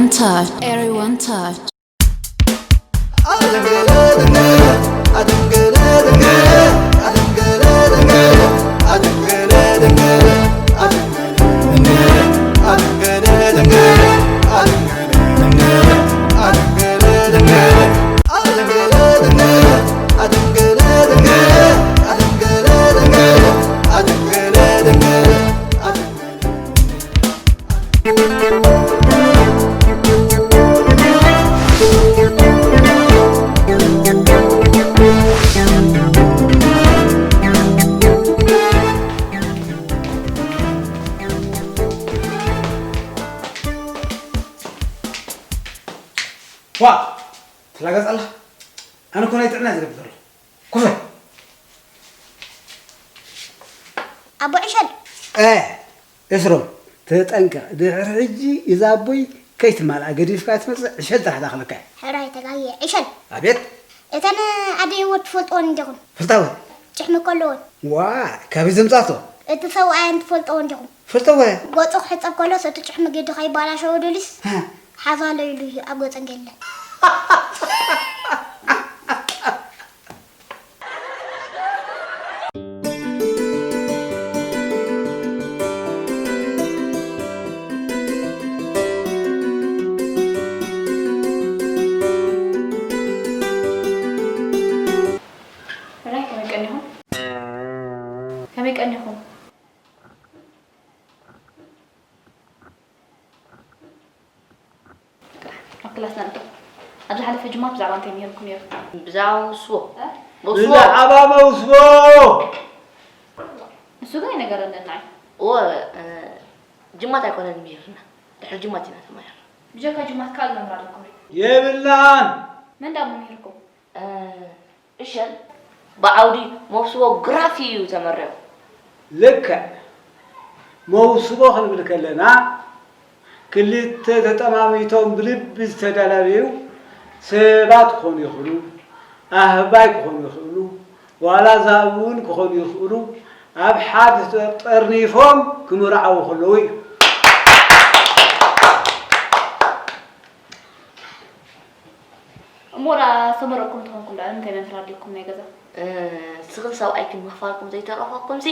Touch. Everyone touch. ዋ! ትላገጽ ኣላ። ኣነ እኮ ናይ ጥዕና ዝደሊ ዘሎ። ኮፈ። ኣቦ ዕሸል። እ፣ ኤፍረም፣ ተጠንቀቕ። ድሕሪ ሕጂ እዛ ኣቦይ ከይትማልኣ ገዲፍካ ትመጽእ፣ ዕሸል ጥራሕ ዳኽለካ እየ። ሕራይ ተጋግየ። ዕሸል። ኣቤት። እተን ኣደይዎ ትፈልጥወን እንዲኹም? ፍልጣወ። ጭሕሚ ከለወን። ዋ፣ ካበይ ዘምጻቶ? እቲ ሰብኣየን ትፈልጥዎ እንዲኹም? ፍልጠወ። ገጹ ክሕጸብ ከሎስ እቲ ጭሕሚ ግዲ ከይባላሸዎ ደልዩስ? ሃ። ሓዛሎ ኢሉ እዩ ኣብ ገጸን ገለ። ሕራይ ከመይ ቀኒኹም? ከመይ ቀኒኹም? ኣብ ክላስና ንእቶ። ኣብ ዝሓለፈ ጅማ ብዛዕባ እንታይ ምሂርኩም ነይሩ? ብዛዕባ መውስቦ። እ? መውስቦ። ብዛዕባ መውስቦ! ንሱ ግን ኣይነገረንን ንዓይ። እወ፣ እ፣ ጅማት ኣይኮነን ምሂርና። ድሕሪ ጅማት ኢና ተማሂርና። ብጀካ ጅማት ካልእ መምህር ኣለኩም ድዩ? የብልናን። መን ደኣ ምሂርኩም? እ፣ ዕሸል ብዓውዲ መውስቦ ግራፊ እዩ ተመርዒ። ልክዕ። መውስቦ ክንብል ከለና፣ ክልተ ተጠማሚቶም ብልቢ ዝተደላለዩ ሰባት ክኾኑ ይኽእሉ፣ ኣህባይ ክኾኑ ይኽእሉ፣ ዋላ ዛብኡ እውን ክኾኑ ይኽእሉ፣ ኣብ ሓደ ተጠርኒፎም ክምርዓዉ ከለዉ እዩ። እሞ ደኣ ዝተመረቕኩም እንተኾንኩም ደኣ ንምንታይ መምህር ኣድልዩኩም ናይ ገዛ? እ፣ ንስኽን ሰብኣይክን ምኽፋልኩም ዘይተረፈኩምሲ፣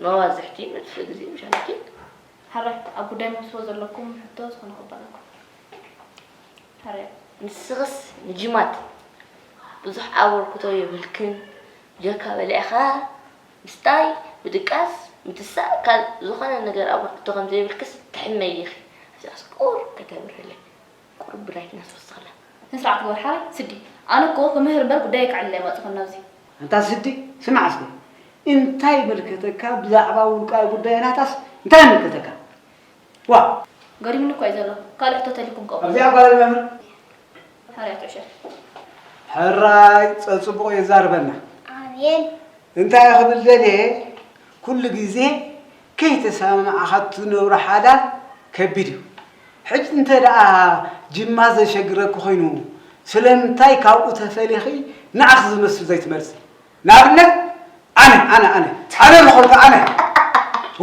መባዝሕቲ ንጥፍእ ግዜ ምሻለኪ። ሕራይ፣ ኣብ ጉዳይ መውስቦ ዘለኩም ሕቶ ዝኾነ ክበለኩም። ሕራይ። ንስኽስ ንጅማት ብዙሕ ኣበርክቶ የብልክን፣ ጀካ በሊዕኻ ምስታይ፣ ምድቃስ፣ ምትሳእ፣ ካልእ ዝኾነ ነገር ኣበርክቶ ከም ዘይብልክስ ትሕመዪ ኢኺ። ኣብዚኣስ ቁሩብ ከተብርህለይ። ቁሩብ ብናይ ክነስ ወስኸላ። ስነ ስርዓት ግበር ሓራይ። ስዲ፣ ኣነ እኮ ክምህር እምበር ጉዳይ ከዕልል ኣይመጽኹን ናብዚ። ኣንታ ስዲ፣ ስማዕ እስከ። እንታይ ይምልከተካ? ብዛዕባ ውልቃዊ ጉዳይ ናታስ እንታይ ይምልከተካ? ዋ! ገሪሙኒ እኮ እዩ ዘሎ። ካልእ ሕቶ ተልዩኩም ቀው። ኣብዚኣ ጓል መምህር። ሓራይ ኣቶ ዕሸል። ሕራይ ጸጽቡቕ የዛርበና። ኣሜን። እንታይ ክብል ደልየ፣ ኩሉ ግዜ ከይተሰማማዕኻ እትነብሮ ሓዳር ከቢድ እዩ። ሕጂ እንተ ደኣ ጅማ ዘሸግረኪ ኮይኑ፣ ስለምንታይ ካብኡ ተፈሊኺ ንዓኺ ዝመስል ዘይትመርጺ? ንኣብነት፣ ኣነ፣ ኣነ፣ ኣነ፣ ኣነ ዝኾንኩ፣ ኣነ።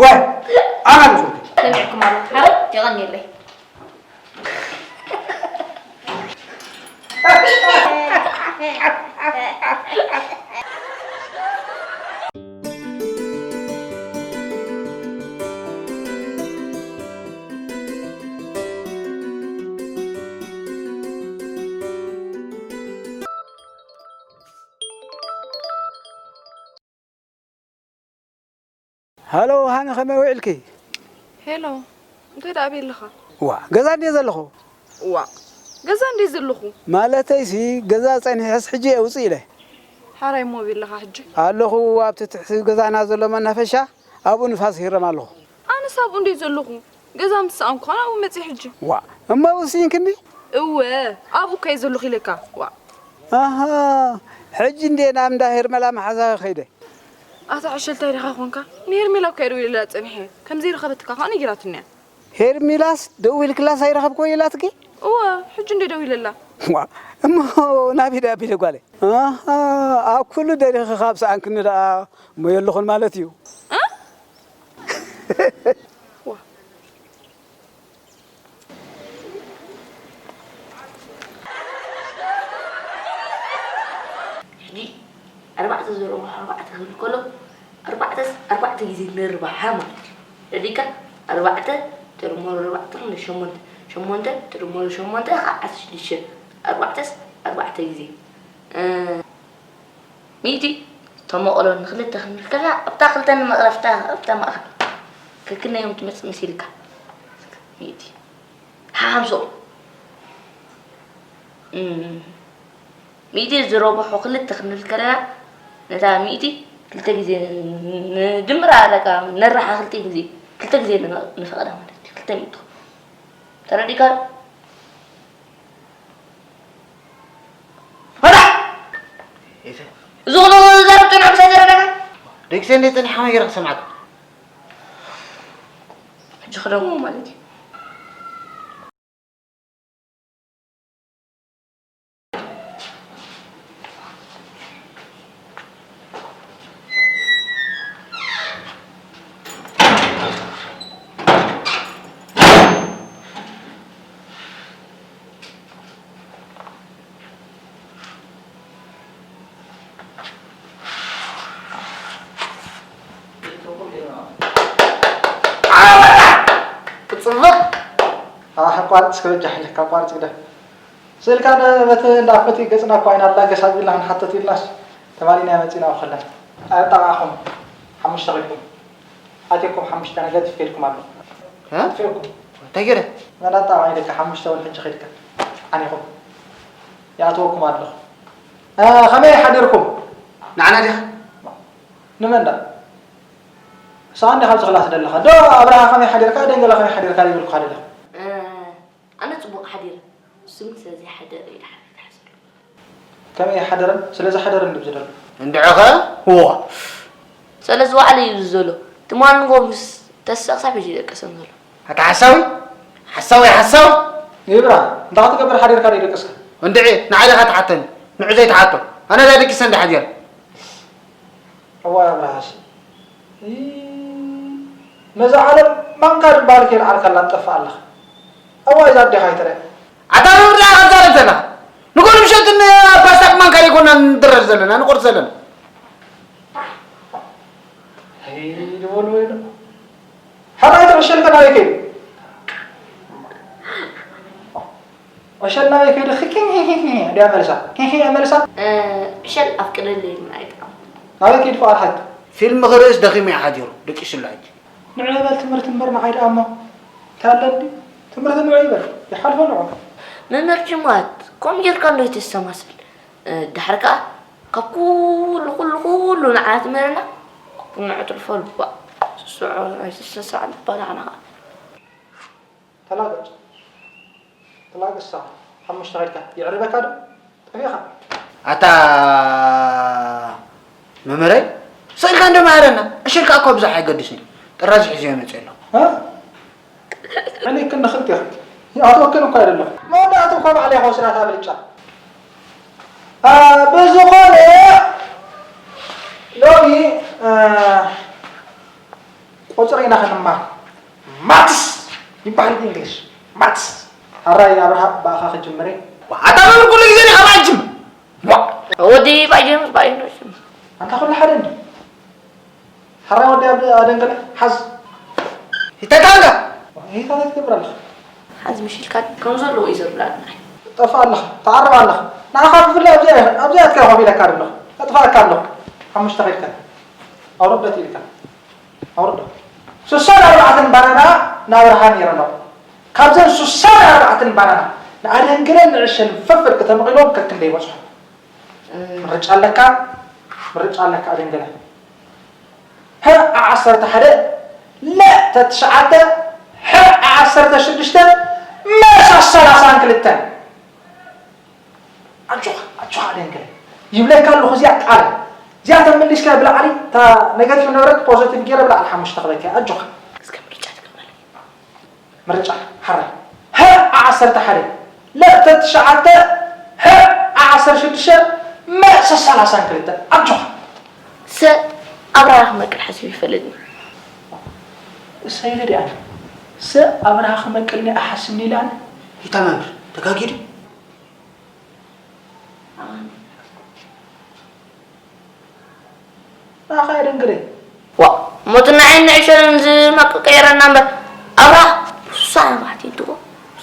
ወ-፣ ኣነ ዝኾንኩ። ሰሚዕኩም ኣሎ። ሓራይ የቐንየለይ። ሃሎ ሃኒ፣ ከመይ ውዒልኪ? ሄሎ፣ እንታይ ደኣ ኣበይ ኣለኻ? ዋ፣ ገዛ እንድየ ዘለኹ። ዋ፣ ገዛ እንድየ ዘለኹ? ማለተይሲ፣ ገዛ ጸኒሐስ ሕጂ እየ ውጽእ ኢለ። ሓራይ እሞ ኣበይ ኣለኻ ሕጂ? ኣለኹ፣ ኣብቲ ትሕቲ ገዛና ዘሎ መናፈሻ፣ ኣብኡ ንፋስ ይህረም ኣለኹ። ኣነስ ኣብኡ እንድየ ዘለኹ። ገዛ ምስ ሰኣንኩ ኸኣ ኣብኡ መጺአ ሕጂ። ዋ፣ እሞ ወሲንክኒ? እወ፣ ኣብኡ እኮ እየ ዘለኹ ኢለካ። ዋ። ኣሃ፣ ሕጂ እንድየ ናብ እንዳ ሄርመላ መሓዛኺ ከይደ። ኣታ ዕሸል፣ እንታይ ዲኻ ኾንካ? ንሄርሜላ እኮ እየ ደዊለላ ጸኒሐ። ከም ዘይረኸበትካ ኸኣ ነጊራትኒ እያ። ሄርሜላስ ደዊልክላስ ኣይረኸብክዎን ኢላትኪ? እወ፣ ሕጂ እንድየ ደዊለላ። ዋ፣ እሞ ናበይ ደኣ ኣቢለ ጓለይ? ኣሃ፣ ኣብ ኩሉ ደሊኺ ካብ ሰኣንክኒ ደኣ እሞ የለኹን ማለት እዩ። እ? ዋ። ኣርባዕተስ ኣርባዕተ ግዜ ነርባሓ ማለት እዩ። ረዲካ? ኣርባዕተ ትድምሮ ኣርባዕተ ኾይኑ ሸሞንተ፣ ሸሞንተ ትድምሮ ሸሞንተ ከዓ ዓሰርተ ሽዱሽተ፣ ኣርባዕተስ ኣርባዕተ ግዜ። እ፣ ሚእቲ ተመቐሎ ንኽልተ ክንብል ከለና ኣብታ ክልተ ንመቕረፍታ ኣብታ ማእኸል ከክነዮም ትመጽእ መሲልካ። ሚእቲ ሓምስኡ። እም፣ ሚእቲ ዝረብሖ ክልተ ክንብል ከለና፣ ነታ ሚእቲ ክልተ ግዜ ንድምራ፣ በቃ ነራሓ ክልተ ግዜ፣ ክልተ ግዜ ንፈ-፣ ንፈቐዳ ማለት እዩ። ክልተ ሚእቲ። ተረዲእካ? ፈታ! እዚ ኹሉ ዘረብ ጨና ምሳይ ዘረዳካ? ደቂ ሰንደይ ጸኒሓ መገረ ክሰምዓካ። ሕጂ ክደግሞ ማለት እዩ። ክጽብቕ። ኣሕ፣ ኣቋርጽ እስከ በጃ ሓይለካ፣ ኣቋርጽ ግደፍ። ስእልካ ነበቲ እንዳ ኣፈቲ ገጽና እኳ ኢና ኣላገስ ኣቢልና ክንሓተት ኢልናስ ተማሊና መጺና ወኸለን። ኣጣቓኹም ሓሙሽተ ኸድኩም። ኣቴኩም ሓሙሽተ ነገር ትፌልኩም ኣሎ። እ? ትፌልኩም። እንታይ ገይረ? መን ኣጣቓ ኢልካ ሓሙሽተ እውን ሕጂ ኸድካ። ዓኒኹም። ይኣትወኩም ኣለኹ። እ፣ ኸመይ ሓዲርኩም? ንዓና ዲኻ? ንመን ዳ? ንስኻ እንዲኻ ኣብዚ ክላስ ደለኻ። ዶ ኣብርሃ ኸመይ ሓዲርካ? ደንገለ ኸመይ ሓዲርካ? ይብልኩኻ ደለኻ። እ፣ ኣነ ጽቡቕ ሓዲረ። እሱ ግን ስለ ዘይሓደረ እዩ ድሓር ይትሓሰሉ። ከመይ ሓደረን? ስለ ዝሓደረን ድዩ ዝደሎ? እንድዕኸ? እዎ። ስለ ዝወዓለ እዩ ዝዘሎ። ትማል ንጎ ምስ ተስኣ ክሳብ ሕጂ ይደቀሰን ዘሎ። ኣታ ሓሳዊ? ሓሳዊ፣ ሓሳዊ! ይብራ፣ እንታይ ክትገብር ሓዲርካ ደይደቀስካ? እንድዒ፣ ንዓይ ዲኻ ትሓተኒ? ንዑ ዘይትሓቶ። ኣነ ዳ ደቂሰ እንዳ ሓዲረ። እዋይ ኣብርሃስ። ይ-፣ ነዛ ዓለም ማንካ ዝበሃል ከይልዓልካላ ትጠፍእ ኣለኻ። እዋይ እዛ ኣዴኻ ኣይትረአ። ኣታ መምህር ዲኻ ትዛረብ ዘለኻ? ንጎኒ ምሸት ን-፣ ፓስታ ብማንካ ዘይኮና ንድረር ዘለና፣ ንቆርስ ዘለና። ሄይ፣ ዝበሉ ወይ ዶ? ሓራይ ተመሸልካ ናበይ ከይዱ? ዕሸል ናበይ ከይዱ? ኪኪ፣ ኪኪ፣ ኪኪ፣ ድያ መልሳ? ኪኪ እያ መልሳ? እ፣ ዕሸል ኣፍቅደለይ ኢልና ኣይጠዓም። ናበይ ከይዱ ፍቓድ ሓቂ? ፊልም ክርእስ ደኺሙ እዩ ሓዲሩ፣ ደቂሱ ኣሎ ሕጂ። ንዑ በል ትምህርቲ እምበር ንዓይ ደኣ እሞ እንታይ ኣለኒ? ትምህርቲ ንዑ ይበል፣ ይሓልፎ ንዑ። መምህር ጅማት፣ ከምኡ ጌርካ እንዶ ይተሰማስል። እ፣ ድሓር ከኣ ካብ ኩሉ፣ ኩሉ፣ ኩሉ ንዓና ትምህረና፣ ንዑ ትልፎ ልባ። ስስዖ፣ ኣይትሰሳዕ ልባ ንዓና ከኣ። ተላገጽ። ተላገጽ ሳሚ። ሓሙሽተ ከድካ። የዕርበካ ዶ? ጠፊእኻ። ኣታ መምህረይ፣ ስእልካ እንዶ መሃረና። ዕሽልካ እኮ ብዙሕ ኣይገድስን እዩ። ጥራዝ ሒዘዮ መጽእ ኣለኹ። እ? እኔ ክንዲ ክልቴኽን። ይኣትወክን እኮ ኣይደለኹ። መወዳእቱ እኮ ባዕለይ ክወስዳ እታ ብልጫ። እ፣ ብዝኾነ ሎሚ፣ እ፣ ቁጽሪ ኢና ክንማር። ማትስ ይበሃል ብእንግሊሽ። ማትስ። ሕራይ ኣብርሃ ብኣኻ ክጅምር እየ። ኣታ መምህር ኩሉ ግዜ ዲኻ ብኣይ ትጅምር? ዋ! ወዲ ብኣይ ጀምር፣ ብኣይ ነው ጀምር። ኣንታ ኩሉ ሓደ እንዲ። ሕራይ ወዲ ኣብ ኣደንገለ ሓዝ። ይተካንካ። ይታ ትገብር ኣለኻ። ሓዝ ምሽልካ ከም ዘለዎ እዩ ዘብላልና። ጠፋ ኣለኻ፣ ተዓርባ ኣለኻ። ንዓኻ ብፍላይ ኣብዚኣ፣ ኣብዚኣ ኣትካ ኮፍ ኢለካ ኣለኹ። ኣጥፋእካ ኣለኹ። ሓሙሽተ ከድካ። ኣውርደት ኢልካ። ኣውርዶ። ስሳን ኣርባዕተን ባናና ናብርሃ ነይረኖ። ካብዘን ስሳን ኣርባዕተን ባናና ንኣደንግለን ንዕሸልን ፈፍር ክተመቒሎም ከክንደይ በጽሖ። ምርጫ ኣለካ፣ ምርጫ ኣለካ ኣደንግለ። ሀ ዓሰርተ ሓደ፣ ለ ተትሽዓተ፣ ሐ ዓሰርተ ሽዱሽተ፣ መ ሰላሳን ክልተን። ኣጆኻ፣ ኣጆኻ ኣደንግለ። ይብለካ ኣለኹ እዚኣ ቃል። እዚኣ ተመሊስካ ብላዕሊ፣ እታ ኔጋቲቭ ነበረት ፖዘቲቭ ገይረ ብላዕሊ ሓሙሽተ ክበካ። ኣጆኻ። እስከ ምርጫ ትገብረለይ። ምርጫ፣ ሓራይ። ሀ ዓሰርተ ሓደ፣ ለ ተትሽዓተ፣ ሐ ዓሰርተ ሽዱሽተ፣ መ ሰላሳን ክልተን። ኣጆኻ። ሰ ኣብርሃ ክመቅል ሓሲቡ ይፈልጥኒ። እሰይ ኢለ ዲኣነ። ሰ ኣብርሃ ክመቅልኒ ኣሓስብኒ ኢለ ኣነ። ይታ መምህር፣ ተጋጊ ድዩ? ንዓኻ እየ ደንግረ። ዋ፣ ሞትና ዓይኒ ዕሸልን ዝመቅ ቀይረና እምበር ኣብራ ሱሳ ነባዕቲ እንትዎ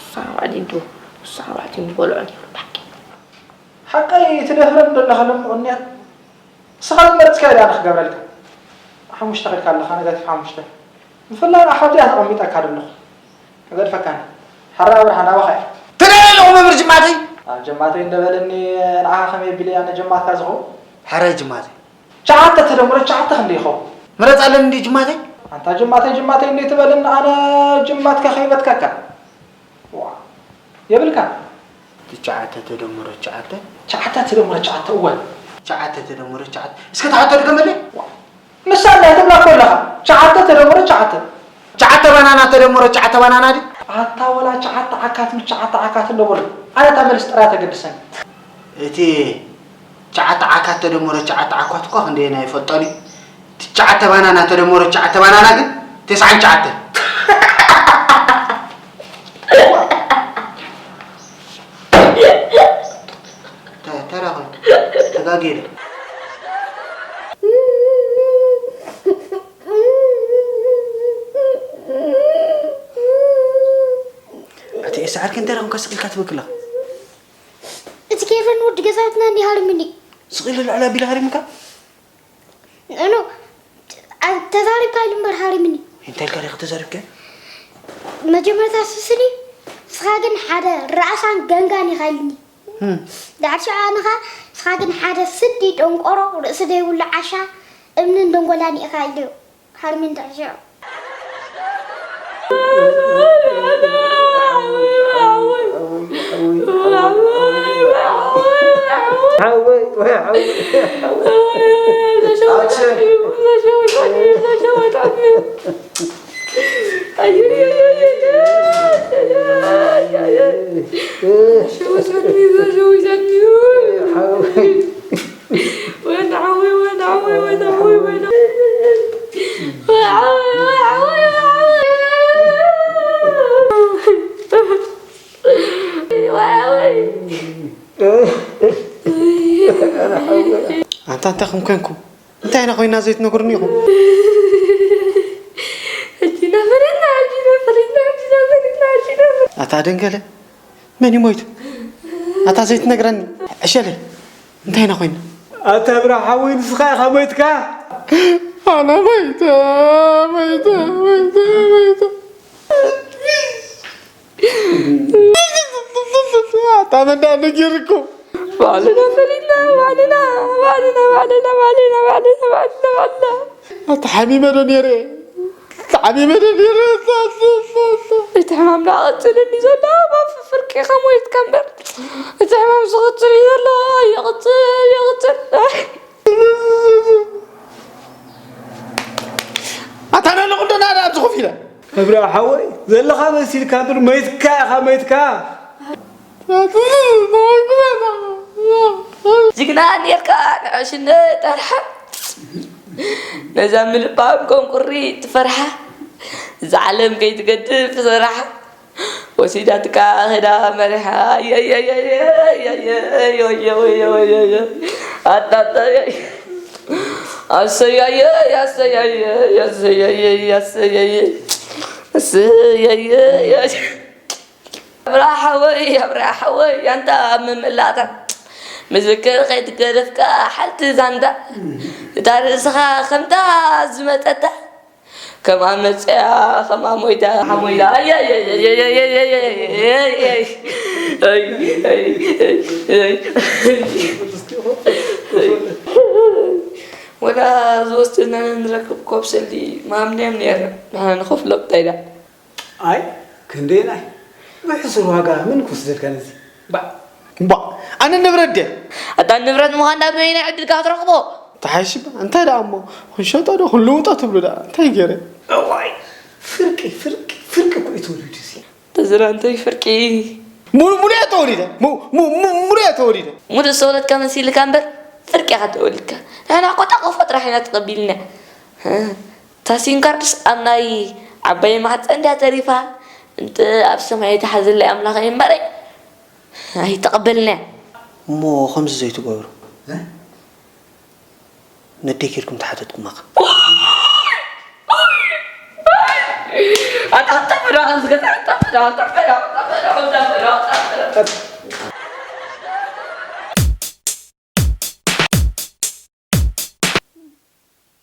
ሱሳ ነባዕቲ እንትዎ ሱሳ ነባዕቲ ንበልዖ ነይሩ ብሓቂ። ሓቀይ ትደፍረን ዘለኻ ሎም ቅንያት ንስኻ ዝመረጽካዮ ድኣ ንኽገብረልካ። ሓሙሽተ ከድካ ኣለኻ፣ ነጋቲፍ ሓሙሽተ። ብፍላይ ኣሓትያ ተቐሚጠካ ዘለኹ። ከገድፈካኒ። ሓራ ኣብርሃ ናባኻ እየ። ትደሊ ኣለኹ መምህር ጅማተይ። ኣብ ጀማተይ እንደበለኒ ንዓኻ ከመይ ቢለ ኣነ ጀማትካ ዝኸውን? ሕራይ ጅማተይ። ትሽዓተ ተደምሮ ትሽዓተ ክንደይ ይኸውን? ምረጽ ኣለኒ እንዲ ጅማተይ። ኣንታ ጅማተይ ጅማተይ እንዲ ትበለኒ ኣነ ጅማትካ ከይበትከካ። ዋ። የብልካ። ትሽዓተ ተደምሮ ትሽዓተ። ትሽዓተ ተደምሮ ትሽዓተ እወ። ትሽዓተ ተደምሮ ትሽዓተ። እስከ ትሓቶ ድገመለይ። ዋ። ንሳ እንታይ ትብላ እኮ ኣለኻ? ትሽዓተ ተደምሮ ትሽዓተ። ትሽዓተ ባናና ተደምሮ ትሽዓተ ባናና ድዩ? ኣታ ወላ ትሽዓተ ዓካት ምስ ትሽዓተ ዓካት እንዶ በሉ። ኣነ እታ መልሲ ጥራይ ተገድሰኒ። እቲ ትሽዓተ ዓካት ተደምሮ ትሽዓተ ዓኳት እኳ ክንደየናይ ይፈልጦን እዩ። ትሽዓተ ባናና ተደምሮ ትሽዓተ ባናና ግን ተስዓን ትሽዓተ። ተ-፣ ተራ ኮይኑ ተጋጊረ። ኣቲ ኤሳ ዓርኪ እንታይ ደኣ ኮንካ ስቕ ኢልካ ትበክላ? እቲ ኬቨን ወዲ ገዛውትና እንዲህ ሃርምኒ። ስቕ ኢሉ ልዕል ኣቢሉ ሃሪሙካ? እኖ፣ ኣ-፣ ተዛሪብካ ኢሉ እምበር ሃሪምኒ። እንታይ ኢልካ ዲኻ ተዛሪብካ? መጀመርታ ስስኒ፣ ንስኻ ግን ሓደ ራእሳን ገንጋን ኢኻ ኢልኒ። እም። ዳሕር ሽዑ ኣነ ኸኣ፣ ንስኻ ግን ሓደ ስዲ ደንቆሮ፣ ርእሲ ዘይብሉ ዓሻ፣ እምንን ደንጎላን ኢኻ ኢሉ። ሃርሚን ዳሕር ሽዑ። ሓወይ፣ ወይ ሓወይ። ኣክሽን። ሓወይ። ወይኒ ሓወይ፣ ወይኒ ሓወይ፣ ወይኒ ሓወይ፣ ወይኒ ሓወይ። ወይ ሓወይ፣ ወይ ሓወይ፣ ወይ ሓወይ። ወይ ሓወይ። ኣንታ እንታይ ከም ኮንኩም? እንታይ ኢና ኮይና ዘይትነግሩኒ ኢኹም? ሕጂ ነፈረና፣ ሕጂ ነፈረና፣ ሕጂ ነፈረና፣ ሕጂ ነፈረና። ኣታ ደንገለ፣ መን እዩ ሞይቱ? ኣታ ዘይትነግረኒ? ዕሸለ፣ እንታይ ኢና ኮይና? ኣታ ብራ ሓወይ፣ ንስኻ ኢኻ ሞይትካ? ኣነ ሞይተ፣ ሞይተ፣ ሞይተ፣ ሞይተ። ኣታ መን ደኣ ነጊርኩም? ባዕልና ፈሊጥና፣ ባዕልና፣ ባዕልና፣ ባዕልና። ኣታ ሓሚመ ዶ ነይረ? ኣታ ሓሚመ ዶ ነይረ? ኣታ፣ ኣታ፣ ኣታ፣ ኣታ። እቲ ሕማም ደኣ ቀጽል እንዲ ዘሎ፣ ኣብ ኣፍ ፍርቂ ኢኻ ሞይትካ እምበር። እቲ ሕማም ዝቕጽል እዩ ዘሎ፣ ይቕጽል፣ ይቕጽል። ኣታ ናለ ቁንዶ ናዳ ኣብዚ ኮፍ ኢለ። እብራ ሓወይ፣ ዘለኻ መሲልካ እምበር መይትካ ኢኻ፣ መይትካ። ጅግና ኔርካ ንዕሽነት ኣርሓ። ነዛ ምልባም ከም ቁሪ ትፈርሓ። እዛ ዓለም ከይትገድፍ ሰራሓ። ወሲዳትካ ኸዳ መሪሓ። ኣሰያየ ኣሰያየ ኣሰያየ ኣሰያየ ኣሰያየ ኣሰያየ። ኣብርሃ ሓወይ፣ ኣብርሃ ሓወይ፣ ኣንታ ኣብ መመላእታ ምዝክር ከይትገደፍካ ሓልቲ ዛንታ። እታ ርእስኻ ከምታ ዝመጸታ ከምኣ መጽያ፣ ከምኣ ሞይታ፣ ሓሞይታ። ኣይ፣ ኣይ፣ ኣይ። ወላ ዝወስደና ንረክብ ኮብ ሰልዲ ማምንዮም ነይርና። ንሕና ንኸፍሎ እንታይ ደኣ? ኣይ፣ ክንደየናይ? ብሕሱር ዋጋ መን ክወስደልካ ነዚ? ባእ። እምቧእ፣ ኣነ ንብረት ድየ? ኣታ ንብረት ምዃን ናብ በየናይ ዕድልካ ክትረኽቦ? ተሓይሽ እባ፣ እንታይ ደኣ እሞ፣ ክንሸጦ ዶ ክንልውጦ ትብሉ ደኣ? እንታይ ገይረ? እዋይ፣ ፍርቂ፣ ፍርቂ፣ ፍርቂ እኮ እዩ ተወሊዱ እዚ። ተዝራ እንታይ ፍርቂ? ሙሉ-፣ ሙሉእ እየ ተወሊደ። ሙ-፣ ሙ-፣ ሙ-፣ ሙሉእ እየ ተወሊደ። ሙሉእ ዝተወለድካ መሲልካ እምበር፣ ፍርቂ ኢኻ ተወሊድካ። ንሕና እኮ ጣቆፎ ጥራሕ ኢና ተቐቢልና። እ፣ እታ ሲም ካርድስ ኣብ ናይ ዓባይ ማሕፀን ድያ ተሪፋ? እንተ ኣብ ሰማይ ኣይትሓዘለይ ኣምላኸይ እምበረይ። ኣይተቐበልናያ። እሞ ከምዚ ዘይትገብሩ። እ? ነደይ ኬድኩም ተሓተትኩማኻ።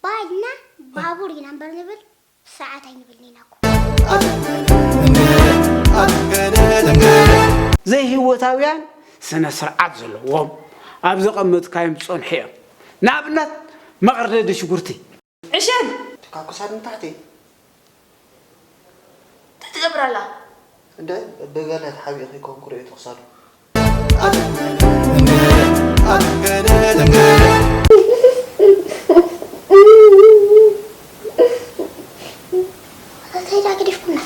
ባይድና ባቡር ኢና እምበር ንብል፣ ሰዓት ኣይንብልን ኢና እኮ። ዘይህይወታውያን ስነ ስርዓት ዘለዎም ኣብ ዘቐመጥካዮም ዝጸንሑ እዮም። ንኣብነት መቕርደዲ ሽጉርቲ። ዕሸል! እካ ክሳድ ንታሕቲ። እንታይ ትገብር ኣላ? እንደ ብገለ ተሓቢእኺ ኮንኩር እዩ ትኽሳዱ። ከይዳ ገዲፍኩና።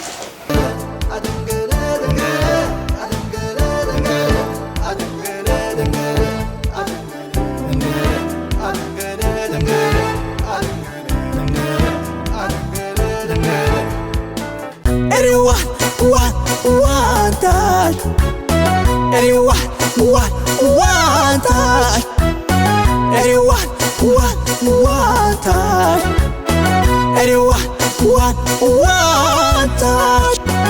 Anyone, one, one time. Anyone, one, one time. Anyone, one, one time. Anyone, one, one time.